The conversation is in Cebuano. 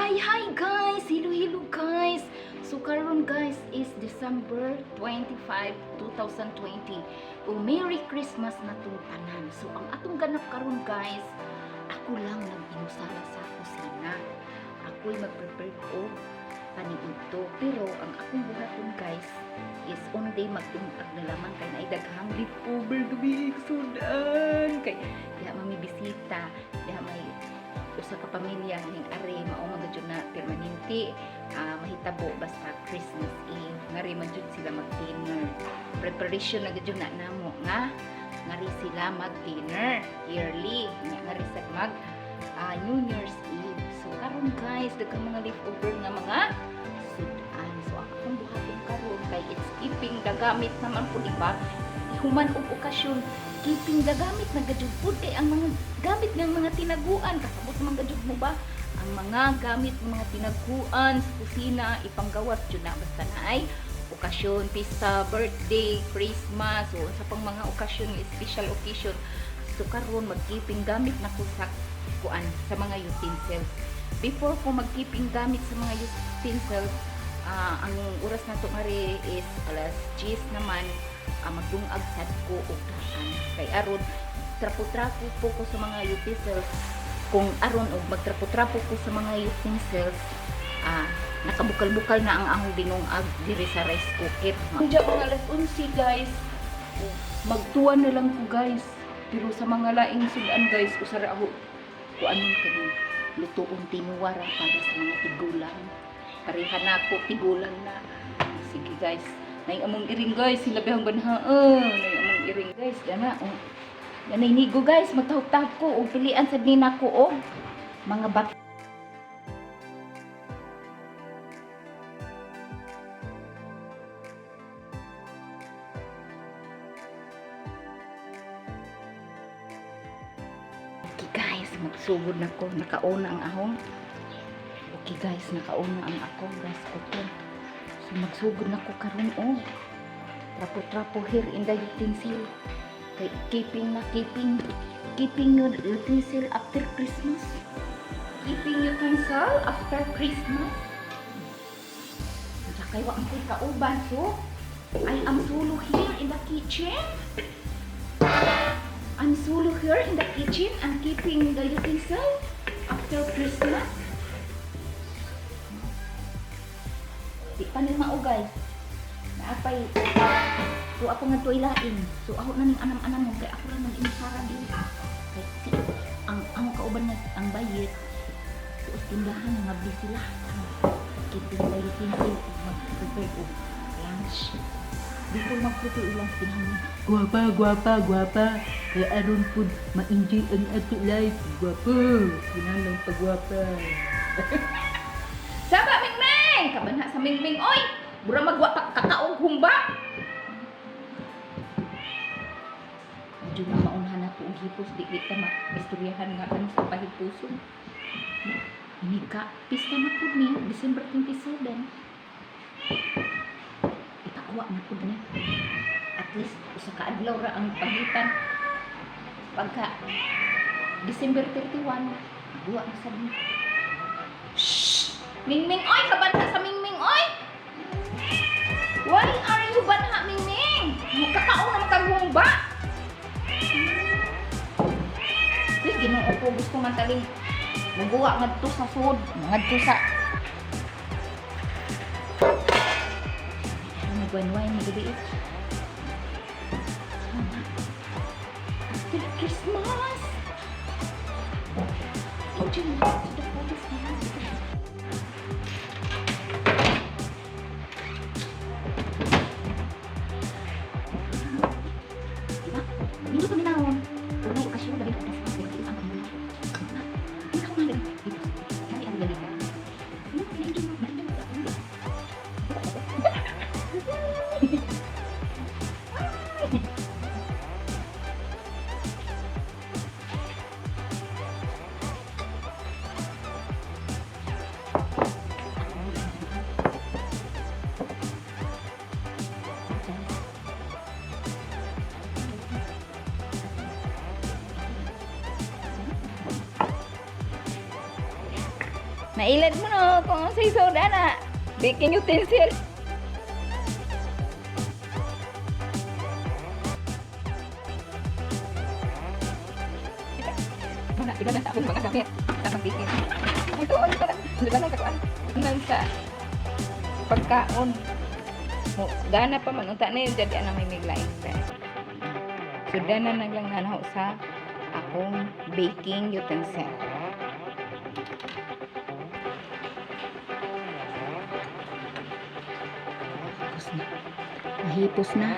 Hi, hi guys! Hello, hello guys! So karon guys is December 25, 2020. Oh, Merry Christmas na tong tanan. So ang atong ganap karon guys, ako lang nag-inusara sa kusina. Ako'y mag-prepare og paniudto. Pero ang akong buhaton guys is only magdungag na lamang kay naay daghang leftover gabi sudan kay diha mami bisita, diha may usa ka pamilya nga ning ari mao man gud na permanente, mahitabo basta Christmas Eve ngari man jud sila mag-dinner. Preparation na gud na namo nga ngari sila mag-dinner yearly nya ngari sad mag New Year's Eve. So karon guys, daghang mga leftover nga mga sudan. So ang akong buhaton karon kay it's keeping the gamit naman po, di ba? Human og okasyon, keeping the gamit na gajud pud kay ang mga gamit ng mga tinaguan, kasabot man gajud mo ba ang mga gamit ng mga tinaguan sa kusina, ipanggawas jud na basta na ay okasyon, pista, birthday, Christmas o sa pang mga okasyon, special occasion. So karon mag-keeping gamit na ko sa kuan, sa mga utensils. Before ko mag-keeping gamit sa mga utensils, ang oras nato ngari is alas 10 naman, magdungag sad ko og daan kay aron trapo-trapo po ko sa mga utensils. Kung aron og magtrapo-trapo ko sa mga utensils, nakabukal-bukal na ang ahong dinungag diri sa rice cooker. Diya mga alas 11 guys, magtuwa na lang ko guys. Pero sa mga laing sudan guys, usara ako kuanon kani lutuon tinuwara para sa mga tigulang. Pareha na ako tigulang na. Sige guys, nay among iring guys, sila bihang banhaan, nay among iring guys, dana oh. Ganay nigo guys, magtahop-tahop ko og pilian sad ni nako og mga bat. Okay guys, magsugod na ko. Nakauna ang ahong. Okay guys, nakauna ang akong rice cooker. So magsugod na ko karon oh. Trapo-trapo here in the utensil. Kay keeping na keeping keeping your utensil after Christmas. Keeping utensil after Christmas. Kay wa ang ko'y kauban, so I am solo here in the kitchen. I'm solo here in the kitchen and keeping the utensil after Christmas. Di pa ni mao guys. Naapay so ako nga tuilain. So ako na ning anam-anam mo kay ako ra nag-insara din. Kay si ang kauban nga ang bayit tuos tindahan nga bli sila. Keeping the utensil, mag-prepare og lunch. Before mag-prepare og lunch, kinahanglan Guwapa, guwapa, guwapa. Kaya aron pud ma-enjoy ang ato life. Guwapo. Kinahanglan pagwapa. Saba, Mingming! Kabanha sa Mingming, oy! Mura magwa kakaog humba! Medyo na maunhan na to og hipos, di di ta maistoryahan nga ano sa pahipuson. Ini ka, pista na pud ni, December 27. Ipakuha na pud ni. At least, usa ka adlaw ra ang pagitan. Pagka December 31, duwa na sad ni. Shh! Mingming, oy! Kabanha sa Mingming, oy! Why are you banha, Mingming? Magkakaon na magkaghumba! Uy, Ginoo ko, gusto man taling muguwa ngadto sa sud, ngadto sa nagwanway ni gabi. After Christmas! Enjoy life to the fullest na. Diba? Nindot kami naon. Pero may okasyon, labi na oras. Kaya ang pamilya. Diba? Hindi ako mahal. Dito. Kaya ang galing. Ano, na-enjoy mo, na-enjoy mo. Nailad mo no kung unsay soda na. Baking utensil. Muna, iba na sa akong mga gamit sa pag-baking. Ito, ano pa na, na sa kuan. Nan sa pagkaon. Mo, gana pa man, unta na yun, jadi ana may miglaing pa. So, dana na lang nanaw sa akong baking utensil. Tapos na. Mahipos na.